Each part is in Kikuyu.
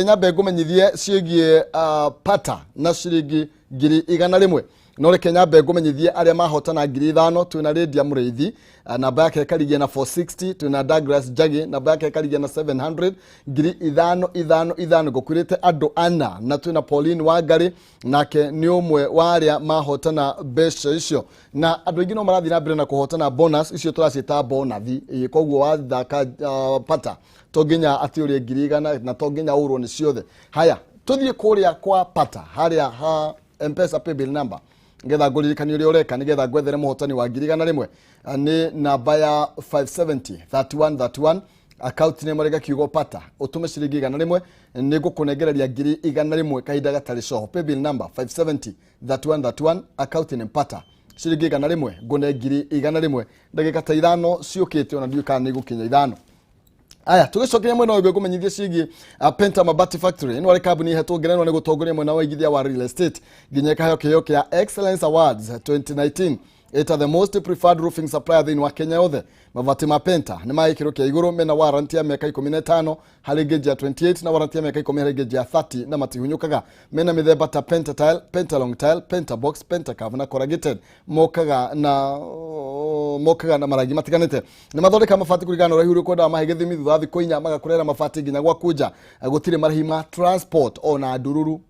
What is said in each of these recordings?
Nyambe ngũmenyithie ciĩgiĩ pata na ciringi 100,000. No reke nyambe ngũmenyithie arĩa mahotana 5,000. Twĩna Lydia Mũrĩithi, namba yake ĩkarigia na 460. Twĩna Douglas Njagi, namba yake ĩkarigia na 700. 5,000, 5, 5, ngũkwĩrĩte andũ ana. Na twĩna Pauline Wangari, nake nĩ ũmwe wa arĩa mahotana mbeca icio. Na andũ aingĩ no marathiĩ na mbere na kũhotana bonus icio, tũraciĩta bonathi. Ĩĩ, koguo wathaka pata to nginya atĩ ũrĩe 100,000 na to nginya ũrwo nĩ ciothe. Haya, tũthiĩ kũrĩa kwa pata harĩa ha Mpesa paybill number, nĩgetha ngũririkanie ũrĩa ũreka, nĩgetha ngwethere mũhotani wa 100,000. Nĩ namba ya 570 31 31, account name rĩga kiugo pata, ũtũme ciringi 100, nĩ ngũkũnengereria 100,000 kahinda gatarĩ coho. Paybill number 570 31 31, account name pata, ciringi 100, ngũne 100,000 ndagĩka ta 5 ciũkĩte, ona ndiũĩ kana nĩ igũkinya 5. Aya, tũgĩcokeria mwena ũyũ, ngũmenyithie ciĩgiĩ Penta Mabati Factory. Ĩno arĩ kambuni ĩhetwo ngerenwa nĩ gũtongoria mwena wa ũigithia wa real estate, nginya ĩkaheo kĩheo kĩa Excellence Awards 2019 ĩta the most preferred roofing supplier thĩinĩ wa Kenya yothe. Mabati ma Penta nĩ ma gĩkĩro kĩa igũrũ, mena warranty ya mĩaka 15 harĩ gauge ya 28 na warranty ya mĩaka 10 harĩ gauge ya 30, na matihunyũkaga. Mena mĩthemba ta Penta Tile, Penta Long Tile, Penta Box, Penta Curve na Corrugated. Mokaga na marangi matiganĩte. Nĩ mathondeka mabati kũringana na ũraihu ũrĩa ũkwenda. Mahe gĩthimi, thutha wa thikũ 4 magakũrehera mabati nginya gwaku nja. Gũtirĩ marĩhi ma transport ona ndururu.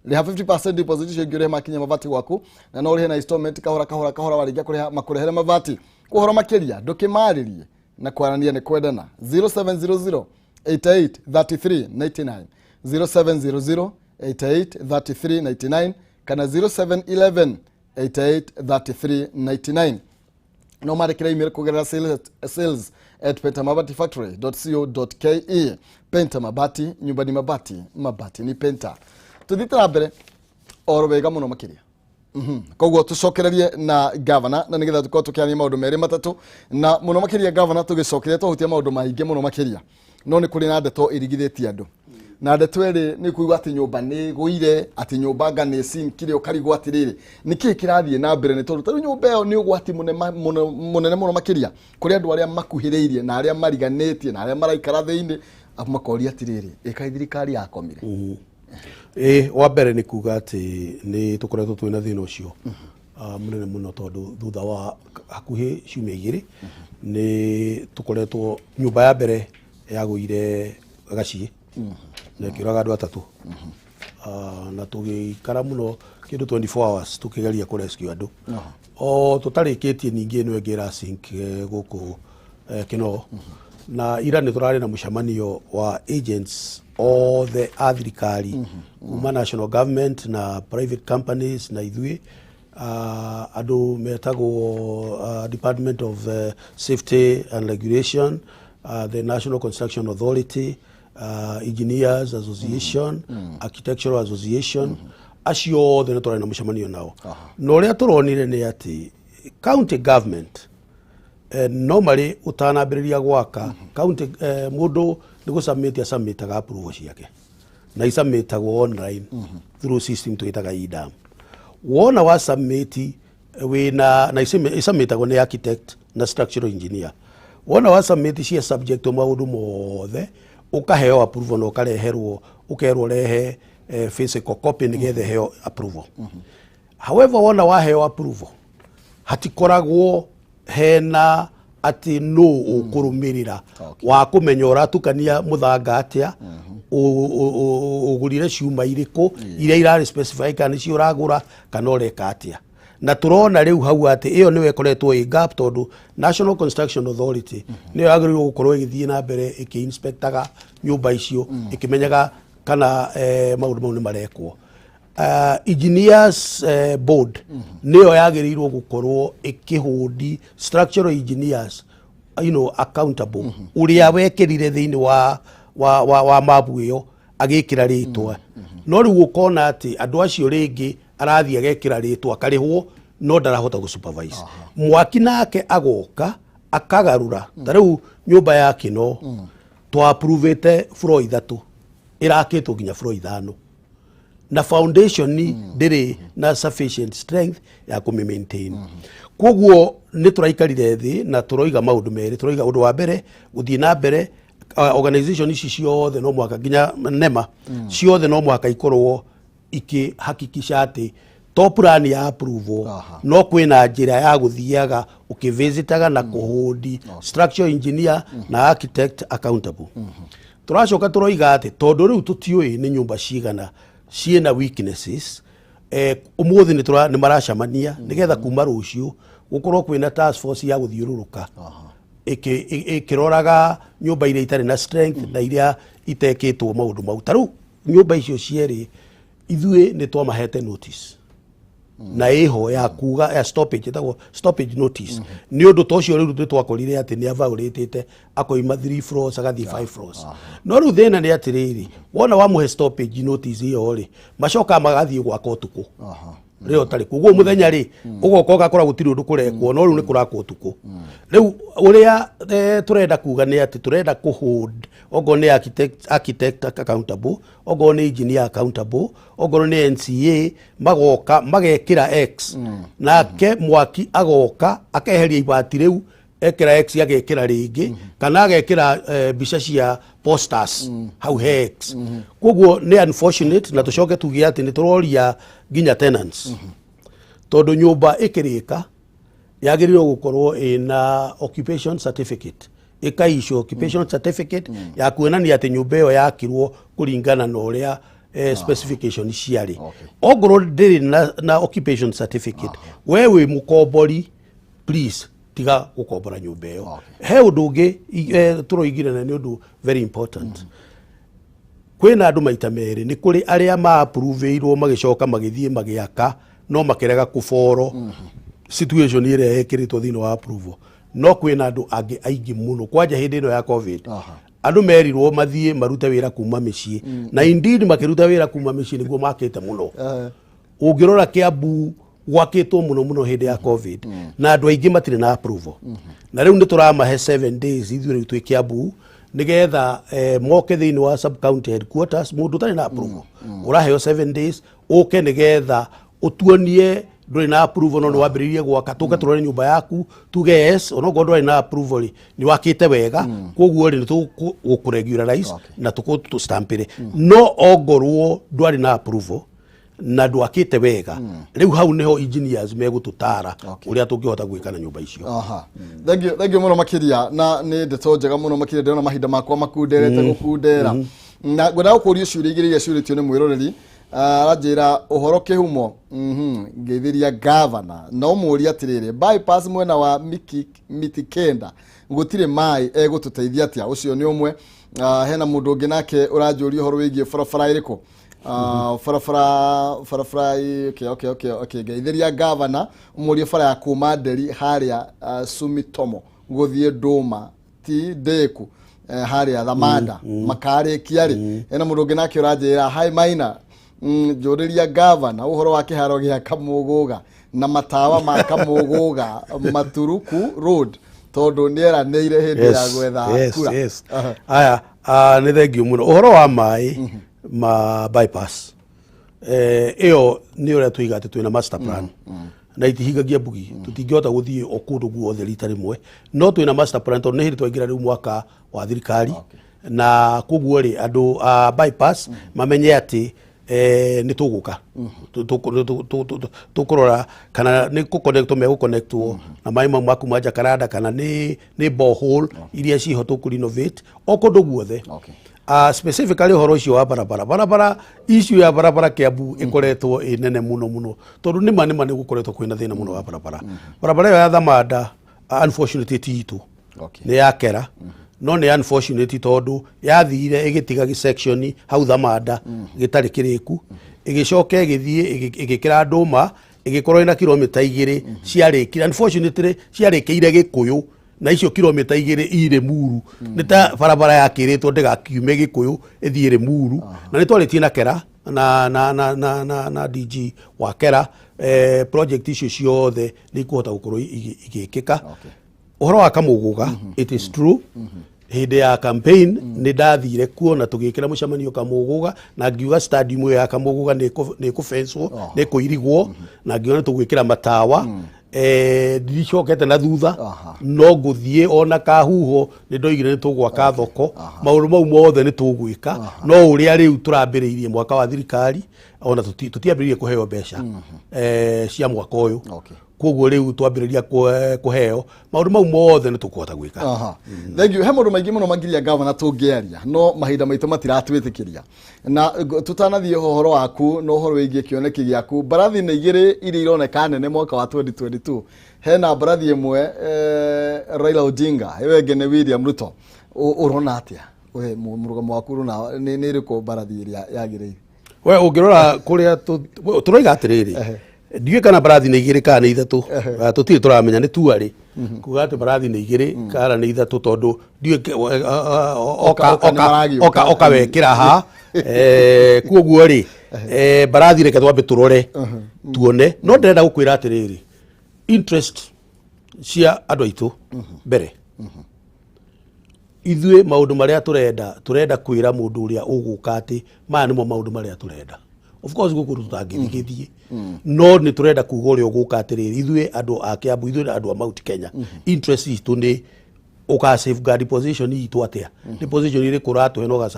Rĩha 50% deposit, icio ingĩ ũrĩhe makinya mabati gwaku, na no ũrĩhe na installment, kahora kahora kahora. Warĩkia kũrĩha makũrehere mabati. Ũhoro makĩria ndũkĩmarĩrie na kwarania nĩ kwendana. 0700 88 33 99, 0700 88 33 99 kana 0711 88 33 99. No marĩkĩra email kũgerera sales@pentamabatifactory.co.ke. Penta Mabati, nyumba ni mabati, mabati ni Penta. Tuthiĩte na mbere oro wega mũno makĩria. Koguo tũcokererie na gavana, na nĩgetha tũkorwo tũkĩaria maũndũ merĩ matatũ na mũno makĩria. Gavana, tũgĩcokeria twahutia maũndũ maingĩ mũno makĩria, no nĩ kũrĩ na ndeto ĩrigithĩtie andũ, na ndeto ĩrĩ nĩ kuigua atĩ nyũmba nĩ ĩgũire, atĩ nyũmba anga nĩ sinkire. Ũkarigwo atĩrĩrĩ, nĩ kĩĩ kĩrathiĩ na mbere? Nĩ tondũ tarĩu nyũmba ĩyo nĩ ũgwati mũnene mũno makĩria kũrĩ andũ arĩa makuhĩrĩirie na arĩa mariganĩtie na arĩa maraikara thĩinĩ, makoria atĩrĩrĩ, ĩkaĩ thirikari yakomire? Ĩ, wa mbere nĩ kuga atĩ nĩ tũkoretwo twĩna thĩna ũcio mũnene mũno, tondũ thutha wa hakuhĩ ciumia 2 nĩ tũkoretwo nyũmba ya mbere yagũire gaciĩ na ĩkĩũraga andũ atatũ. Na tũgĩikara mũno kĩndũ 24 hours tũkĩgeria kũ rescue andũ o tũtarĩkĩtie. Ningĩ ĩno ĩngĩ ĩrasink gũkũ Kinoo, na ira nĩ tũrarĩ na mũcemanio wa agents othe a thirikari kuma national government na private companies na ithuĩ andũ metagwo Department of Safety and Regulation, the National Construction Authority, Engineers Association, Architectural Association, acio othe nĩ tũrarĩ na mũcemanio nao. Na ũrĩa tũronire nĩ atĩ county government normally ũtanambĩrĩria gwaka county, mũndũ nĩ gũcubmit acubmitaga approval ciake, na icubmitagwo online through system twĩtaga eDAM. Wona wa submit wĩna na icubmitagwo nĩ architect na structural engineer. Wona wa submit cia subject maũndũ mothe, ũkaheo approval na ũkareherwo, ũkerwo rehe physical copy nĩgetha ĩheo approval. However, wona waheo approval, hatikoragwo hena atĩ nũ ũkũrũmĩrĩra wa kũmenya ũratukania mũthanga atĩa, ũgũrire ciuma irĩkũ iria irarĩ specify, kana nĩcio ũragũra kana ũreka atĩa. Na tũrona rĩu hau atĩ ĩyo nĩyo ĩkoretwo ĩ gap, tondũ National Construction Authority nĩyo yagĩrĩirwo gũkorwo ĩgĩthiĩ na mbere ĩkĩ-inspectaga nyũmba icio, ĩkĩmenyaga kana maũndũ mau nĩ marekwo. Engineers board nĩyo yagĩrĩirwo gũkorwo ĩkĩhũndi structural engineers accountable, ũrĩa wekĩrire thĩinĩ wa mabu ĩyo agĩkĩra rĩtwa. No rĩu ũkona atĩ andũ acio rĩngĩ arathiĩ agekĩra rĩtwa, akarĩhwo, no ndarahota gũ supervise. Mwaki nake agoka akagarũra. Ta rĩu nyũmba ya Kino twa approvĩte floor ithatũ, ĩrakĩtwo nginya floor 5, na foundation ndĩrĩ na sufficient strength ya kũmĩ maintain. Koguo nĩ tũraikarire thĩ na tũroiga maũndũ merĩ. Tũroiga ũndũ wa mbere, gũthiĩ na mbere Organization ici ciothe no mũhaka, nginya NEMA ciothe no mũhaka ikorwo ikĩhakikisha atĩ to plan ya approval, no kwĩna njĩra ya gũthiaga ũkĩvisitaga na kũhold structural engineer na architect accountable. Tũracoka tũroiga atĩ tondũ rĩu tũtiũĩ nĩ nyũmba cigana ciĩna weaknesses, ũmũthĩ nĩ maracemania nĩgetha kuma rũciũ gũkorwo kwĩna task force ya gũthiũrũrũka ĩkĩroraga nyũmba iria itarĩ na strength na iria itekĩtwo maũndũ mau. Ta rĩu nyũmba icio cierĩ, ithuĩ nĩ twamahete notice na ĩho ya kuga ya stoppage, ĩtagwo stoppage notice, nĩ ũndũ ta ũcio. Rĩu nĩ twakorire atĩ nĩ aviolatĩte, akoima 3 floors agathiĩ 5 floors. No rĩu thĩna nĩ atĩrĩrĩ, wona wamũhe stoppage notice ĩyo rĩ, macokaga magathiĩ gwaka ũtukũ rĩo ũtarĩ kuo. Ũguo mũthenya rĩ, ũgoka ũgakora gũtirĩ ũndũ kũrekwo, no rĩu nĩ kũrakwo ũtukũ. Rĩu ũrĩa tũrenda kuga nĩ atĩ tũrenda kũ hold okorwo nĩ architect accountable, okorwo nĩ engineer accountable, okorwo nĩ NCA, magoka magekĩra X, nake mwaki agoka akeheria ibati rĩu ekĩra X, agekĩra rĩngĩ kana agekĩra mbica cia posters hau he X. Koguo nĩ unfortunate, na tũcoke tuge atĩ nĩ tũroria nginya tenants, tondũ nyũmba ĩkĩrĩka yagĩrĩirwo gũkorwo ĩna occupation certificate, ĩkaicwo occupation certificate ya kuonania atĩ nyũmba ĩyo yakirwo kũringana na ũrĩa specification ciarĩ. Ongorwo ndĩrĩ na occupation certificate, we wĩ mũkombori, please tiga gũkombora nyũmba ĩyo. He ũndũ ũngĩ tũroigire na nĩ ũndũ very important. Kwĩna andũ maita merĩ. Nĩ kũrĩ arĩa ma-approve-irwo, magĩcoka magĩthiĩ magĩaka no makĩrega kũboro situation ĩrĩa ĩkĩrĩtwo thĩinĩ wa approval. No kwĩna andũ angĩ aingĩ mũno, kwanja hĩndĩ ĩno ya COVID, andũ merirwo mathiĩ marute wĩra kuma mĩciĩ, na indeed makĩruta wĩra kuma mĩciĩ nĩguo makĩte mũno. Ũngĩrora Kiambu gwakĩtwo mũno mũno hĩndĩ ya COVID, na andũ aingĩ matirĩ na approval. Na rĩu nĩ tũramahe 7 days ithuĩ rĩu twĩ Kiambu, nĩgetha moke thĩinĩ wa sub county headquarters. Mũndũ ũtarĩ na approval ũraheo 7 days ũke nĩgetha ũtuonie ndũrĩ na approval no nĩ wambĩrĩirie gwaka, tũke tũrore nyũmba yaku tuge yes, onokorwo ndwarĩ na approval rĩ, nĩ wakĩte wega, koguo rĩ, nĩ tũgũkũ regularize na tũkũstampĩre. No ongorwo ndwarĩ na approval na ndwakĩte wega, rĩu hau nĩho engineers megũtũtara ũrĩa tũngĩhota gwĩka na nyũmba icio. Aha. Thank you, thank you mũno makĩria, na nĩ ndeto njega mũno makĩria. Ndĩrona mahinda makwa makunderete gũkundera, na ngwendaga gũkũria ciũria igĩrĩ iria ciũrĩtio nĩ mwĩroreri. Aranjĩra ũhoro kĩhumo, ngeithĩria gavana na ũmũrie atĩrĩrĩ, bypass mwena wa miti kenda gũtirĩ maĩ, egũtũteithia atĩa? Ũcio nĩ ũmwe. Hena mũndũ ũngĩ nake ũranjũria ũhoro wĩgiĩ barabara ĩrĩkũ. Barabara okay, ngeithĩria gavana, ũmũrie bara ya kuma Nderi harĩa Sumitomo gũthiĩ Ndũma ti ndĩku, harĩa Thamanda makarĩkia rĩ. Hena mũndũ ũngĩ nake ũranjĩra, "Hi Maina, njũrĩria gavana ũhoro wa kĩharo gĩa Kamũgũga na matawa ma Kamũgũga Maturuku Road, tondũ nĩeranĩire hĩndĩ ya gwetha kura." Aya, nĩ thengiũ mũno. Ũhoro wa maĩ ma bypass, ĩyo nĩ ũrĩa tũiga atĩ twĩna master plan na itihingagia mbugi. Tũtingĩhota gũthiĩ o kũndũ guothe rita rĩmwe, no twĩna master plan tondũ nĩ hĩndĩ twaingĩra rĩu mwaka wa thirikari, na koguo rĩ, andũ a bypass mamenye atĩ nĩ tũgũka tũkũrora kana nĩ kũconnectwo megũconnectwo na maĩ mau makuma Jacaranda, kana nĩ borehole iria ciho tũkũ renovate o kũndũ guothe. Specifically ũhoro ũcio wa barabara, issue ya barabara Kiambu ĩkoretwo ĩ nene mũno mũno, tondũ nĩma nĩ gũkoretwo kwĩna thĩna mũno wa barabara. Barabara ĩyo ya Thamanda, unfortunately ti itũ, nĩ ya kera, no nĩ unfortunate tondũ yathire ĩgĩtiga gĩ-section hau Thamanda gĩtarĩ kĩrĩku, ĩgĩcoka ĩgĩthiĩ ĩgĩkĩra ndũma, ĩgĩkorwo ĩna kilomita 2 ciarĩkire. Unfortunately ciarĩkĩire Gĩkũyũ, na icio kilomita 2 irĩ Muru. Nĩ ta barabara yakĩrĩtwo ndĩgakiume Gĩkũyũ ĩthiĩ Rĩmuru. Na nĩ twarĩtie na kera na DG wa kera, project icio ciothe nĩ ikũhota gũkorwo igĩkĩka. Ũhoro wa Kamũgũga, it is true, hĩndĩ ya campaign nĩ ndathire kuo na tũgĩkĩra mũcemanio Kamũgũga, na ngiuga stadium ĩyo ya Kamũgũga nĩ ĩkũbecwo, nĩ ĩkũirigwo, na ngiuga nĩ tũgwĩkĩra matawa. Ndiricokete na thutha. No ngũthiĩ ona kahuho nĩ ndoigire nĩ tũgwaka thoko, maũndũ mau mothe nĩ tũgwĩka. No ũrĩa rĩu tũrambĩrĩirie mwaka wa thirikari, ona tũtiambĩrĩirie kũheo mbeca cia mwaka ũyũ. Koguo rĩu twambĩrĩria kũheo maũndũ mau mothe nĩ tũkũhota gwĩka. Thank you. He maũndũ maingĩ mũno makĩria, gavana, tũngĩaria, no mahinda maitũ matiratwĩtĩkĩria. Na tũtanathiĩ ũhoro waku na ũhoro wĩgiĩ kĩoneki gĩaku, mbarathi nĩ igĩrĩ iria ironeka nene mwaka wa 2022. Hena mbarathi ĩmwe Raila Odinga, ĩyo ĩngĩ nĩ William Ruto. Ũrona atĩa we, mũrũgamo waku ũrona nĩ ĩrĩkũ mbarathi ĩrĩa yagĩrĩire? We ũngĩrora kũrĩa tũroiga atĩrĩrĩ, ndiũĩ kana mbarathi nĩ igĩrĩ kana nĩ ithatũ. Tũtirĩ tũramenya nĩ tuarĩ kuga atĩ mbarathi nĩ igĩrĩ kana nĩ ithatũ, tondũ ndiũĩ Oka- oka nĩ maragĩũka. Oka wekĩra ha. Koguo rĩ, mbarathi reke twambe tũrore tuone, no ndĩrenda gũkwĩra atĩrĩrĩ, interest cia andũ aitũ mbere. Ithuĩ maũndũ marĩa tũrenda, tũrenda kwĩra mũndũ ũrĩa ũgũka atĩ maya nĩmo maũndũ marĩa tũrenda. Of course gũkũ tũtangĩthigĩthiĩ, no nĩ tũrenda kuga ũrĩa ũgũka atĩrĩrĩ, ithuĩ andũ a Kiambu, ithuĩ andũ a Mount Kenya, interest itũ nĩ ũka safeguard position itũ atĩa, nĩ position ĩrĩkũ ũratũhe na ũga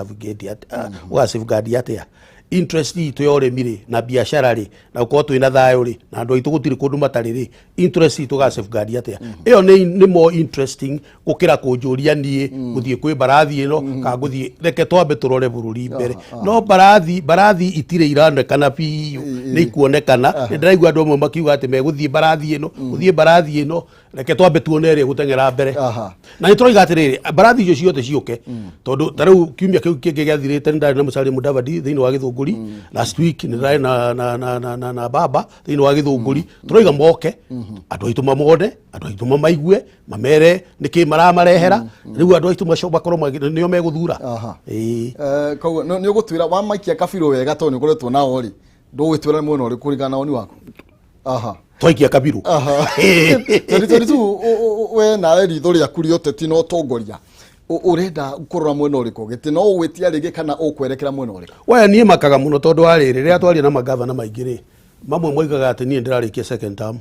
safeguard atĩa interest itũ ya ũrĩmi rĩ, na biacara rĩ, na gũkorwo twĩna thayũ rĩ, na andũ aitũ gũtirĩ kũndũ matarĩ rĩ, interest itũ ũga safeguard atĩa. Ĩyo nĩ more interesting gũkĩra kũnjũria niĩ gũthiĩ kwĩ mbarathi ĩno kana gũthiĩ. Reke twambe tũrore bũrũri mbere. No mbarathi itirĩ ironekana biũ, nĩ ikuonekana. Nĩ ndĩraigua andũ amwe makiuga atĩ megũthiĩ mbarathi ĩno, gũthiĩ mbarathi ĩno. Reke twambe tuone ĩrĩa ĩgũteng'era mbere. Na nĩ tũroiga atĩrĩrĩ, mbarathi icio ciothe ciũke, tondũ ta rĩu kiumia kĩu kĩngĩ gĩathirĩte nĩ ndarĩ na Musalia Mudavadi thĩinĩ wa Gĩthũngũri. Last week nĩ ndarĩ na baba thĩinĩ wa Gĩthũngũri. Tũroiga moke, andũ aitũ mamone, andũ aitũ mamaigue, mamere nĩkĩ maramarehera. Rĩu andũ aitũ macio makorwo nĩo megũthura. Ĩĩ. Koguo nĩ ũgũtwĩra wamaikia kabirũ wega, tondũ nĩ ũkoretwo nao rĩ, ndũgwĩtwĩra nĩ mwena ũrĩkũ kũringana na woni waku. Twaikia kabirũ. 2022, we nawe ritho rĩaku rĩa ũteti na ũtongoria, ũrenda kũrora mwena ũrĩkũ? Gĩtĩ no ũgwĩtia rĩngĩ kana ũkwerekera mwena ũrĩkũ? We niĩ makaga mũno, tondũ wa rĩrĩ, rĩrĩa twaria na magavana maingĩ rĩ, mamwe moigaga atĩ niĩ ndĩrarĩkia second term,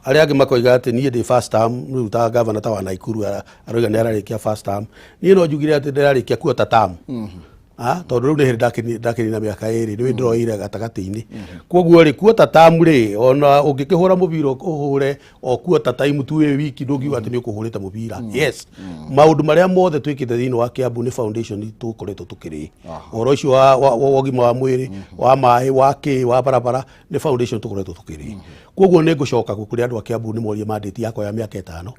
arĩa angĩ makoiga atĩ niĩ ndĩ first term. Rĩu ta gavana ta wa Nakuru aroiga nĩ ararĩkia first term. Niĩ no njugire atĩ ndĩrarĩkia quarter term. Tondũ rĩu nĩ hĩndĩ ndakĩnina mĩaka 2, nĩ ndĩroire gatagatĩ-inĩ. Koguo rĩ, quarter term rĩ, ona ũngĩkĩhũra mũbira ũhũre o quarter time tu wĩ wiki, ndũngiuga atĩ nĩ ũkũhũrĩte mũbira. Yes, maũndũ marĩa mothe twĩkĩte thĩinĩ wa Kiambu nĩ foundation tũkoretwo tũkĩrĩ. Ũhoro ũcio wa ũgima wa mwĩrĩ, wa maĩ, wa kĩ, wa barabara, nĩ foundation tũkoretwo tũkĩrĩ. Koguo nĩ ngũcoka kũrĩ andũ a Kiambu nĩ morie mandate yakwa ya mĩaka 5,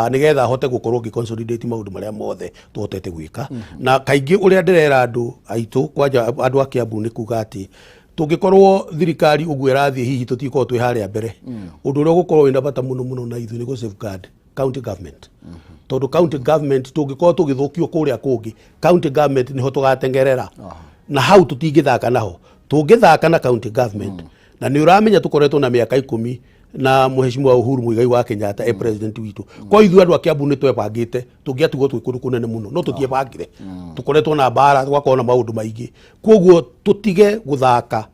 nĩgetha hote gũkorwo ngĩ consolidate maũndũ marĩa mothe tũhotete gwĩka. Na kaingĩ ũrĩa ndĩrera andũ aitũ, kwanja andũ a Kiambu, nĩ kuga atĩ tũngĩkorwo thirikari ũguo ĩrathiĩ, hihi tũtikorwo twĩ harĩa mbere. Ũndũ ũrĩa ũgũkorwo wĩna bata mũno mũno na ithuĩ nĩ gũ safeguard county government, tondũ county government tũngĩkorwo tũgĩthũkio kũrĩa kũngĩ, county government nĩho tũgatengerera, na hau tũtingĩthaka naho. Tũngĩthaka na county government, na nĩ ũramenya tũkoretwo na mĩaka 10 na Mheshimiwa Uhuru Muigai wa Kenyatta e president witũ. Kwa ithuĩ andũ a Kiambu nĩ twebangĩte tũngĩatigwo twĩ kũndũ kũnene mũno, no tũtiebangire. Tũkoretwo na mbara, tũgakorwo na maũndũ maingĩ. Koguo tũtige gũthaka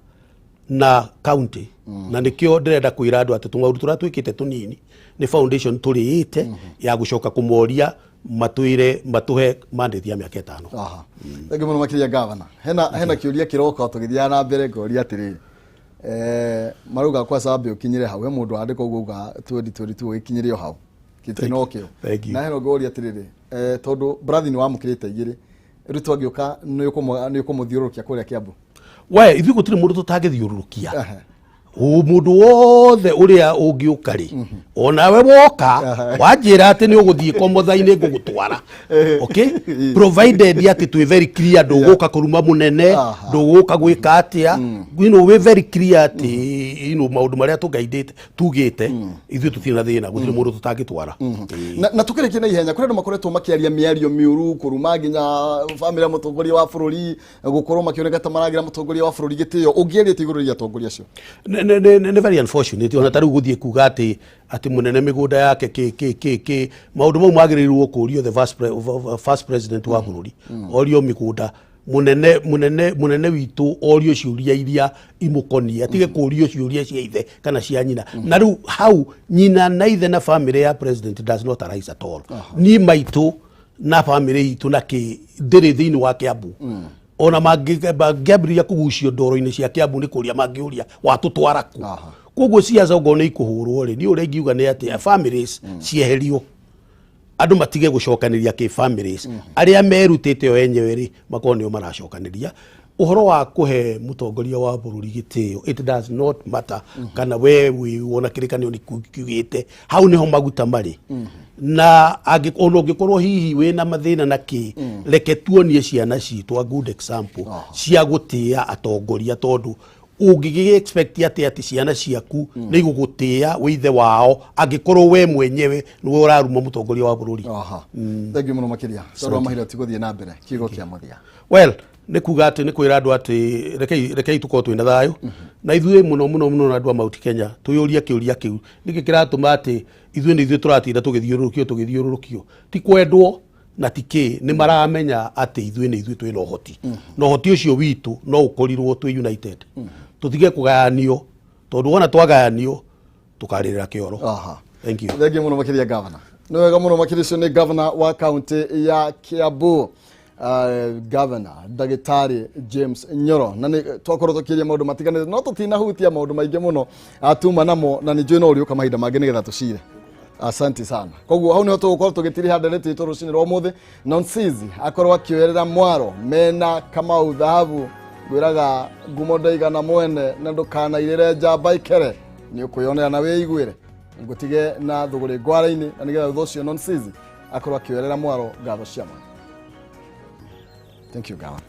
na county, na nĩkĩo ndĩrenda kwĩra andũ atĩ tũmaũndũ tũrĩa twĩkĩte tũnini nĩ foundation tũrĩĩte ya gũcoka kũmoria matwĩre matũhe mandate ya mĩaka 5. Thank you mũno makĩria, gavana. Hena kĩũria kĩroka tũgĩthiaga na mbere, ngoria atĩrĩrĩ, marauga kwa sambe ũkinyĩre hau. He mũndũ wandĩka ũguo uga 2022 ũgĩkinyĩre o hau, gĩtĩ no kĩo. Thank you. Na hena ũngĩ woria atĩrĩrĩ, tondũ brathi nĩ wamũkĩrĩte igĩrĩ, Ruto agĩũka nĩ ũkũmũthiũrũrũkia kũrĩa Kiambu? We ithuĩ gũtirĩ mũndũ tũtangĩthiũrũrũkia. Mũndũ wothe ũrĩa ũngĩũka rĩ, onawe woka wanjĩra atĩ nĩ ũgũthiĩ komotha-inĩ, ngũgũtwara, okay, provided atĩ twĩ very clear ndũgũka kũruma mũnene, ndũgũka gwĩka atĩa, wĩ very clear atĩ maũndũ marĩa tũgaindĩte tugĩte. Ithuĩ tũtirĩ na thĩna, gũtirĩ mũndũ tũtangĩtwara. Ĩĩ. Na tukĩrĩkia na ihenya, kũrĩ andũ makoretwo makĩaria mĩario mĩũru, kũruma nginya bamĩrĩ ya mũtongoria wa bũrũri, gũkorwo makĩoneka ta maragira mũtongoria wa bũrũri gĩtĩo. Ũngĩarĩte igũrũ rĩa atongoria acio? Nĩ very unfortunate. Ona ta rĩu gũthiĩ kuga atĩ mũnene mĩgũnda yake kĩ kĩ kĩ kĩ, maũndũ mau magĩrĩirwo kũrio the first president wa bũrũri, orio mĩgũnda. Munene munene munene witũ orio ciũria iria imũkoniĩ, atige kũrio ciũria cia ithe kana cia nyina. Na rĩu hau nyina na ithe na family ya president does not arise at all. Niĩ maitũ na family itũ na kĩ ndĩrĩ thĩinĩ wa Kiambu. Ona mangĩambĩrĩria kũgucio ndoro-inĩ cia Kiambu nĩ kũria mangĩũria watũtwara kũ. Koguo ciaca okorwo nĩ ikũhũrwo rĩ, niĩ ũrĩa ingiuga nĩ atĩ families cieherio, andũ matige gũcokanĩria kĩ families. Arĩa merutĩte o enyewe rĩ, makorwo nĩo maracokanĩria ũhoro wa kũhe mũtongoria wa bũrũri gĩtĩo. It does not matter kana we wĩ wona kĩrĩkanĩro nĩ kiugĩte hau nĩho maguta marĩ. Na ona ũngĩkorwo hihi wĩna mathĩna na kĩ, reke tuonie ciana citũ a good example cia gũtĩa atongoria, tondũ ũngĩgĩ expect atĩ ciana ciaku nĩ igũgũtĩa wĩ ithe wao angĩkorwo we mwenyewe nĩwe ũraruma mũtongoria wa bũrũri? Aha, thank you mũno makĩria. Tondũ wa mahinda tigũthiĩ na mbere, kiugo kĩa mũthia. Well, nĩ kuga atĩ nĩ kwĩra andũ atĩ rekei tũkorwo twĩna thayũ na ithuĩ mũno mũno mũno na andũ a Mount Kenya. Twĩyũrie kĩũria kĩu, nĩkĩ kĩratũma atĩ ithuĩ nĩ ithuĩ tũratinda tũgĩthiũrũrũkio? Ti kwendwo na ti kĩ, nĩ maramenya atĩ ithuĩ nĩ ithuĩ twĩna ũhoti, na ũhoti ũcio witũ no ũkorirwo twĩ united. Tũtige kũgayanio, tondũ wona twagayanio tũkarĩrĩra kĩoro. Thank you. Thank you mũno makĩria, governor. Nĩ wega mũno makĩria. Ũcio nĩ governor wa kaunti ya Kiambu, governor ndagĩtarĩ James Nyoro, na nĩ twakorwo tũkĩria maũndũ matiganĩte, no tũtinahutia maũndũ maingĩ mũno tuma namo, na nĩ njũĩ no ũrĩũka mahinda mangĩ nĩgetha tũcire. Asante sana. Koguo hau niho tũgũkorwo tũgĩtiriha ndereti itũ rũcinĩ rwa ũmũthĩ. Nonsizi akorwo akĩoerera mwaro mena Kamau Dhahabu. Ngwĩraga ngumo ndaigana mwene, na ndũkanairĩre njamba ikere, nĩ ũkwĩyonera na wĩiguĩre. Ngũtige na thũgũrĩ ngwara-inĩ, na nĩgetha thutha ũcio Nonsizi akorwo akĩoerera mwaro. Ngatho cia mwanya. Thank you, Gawa.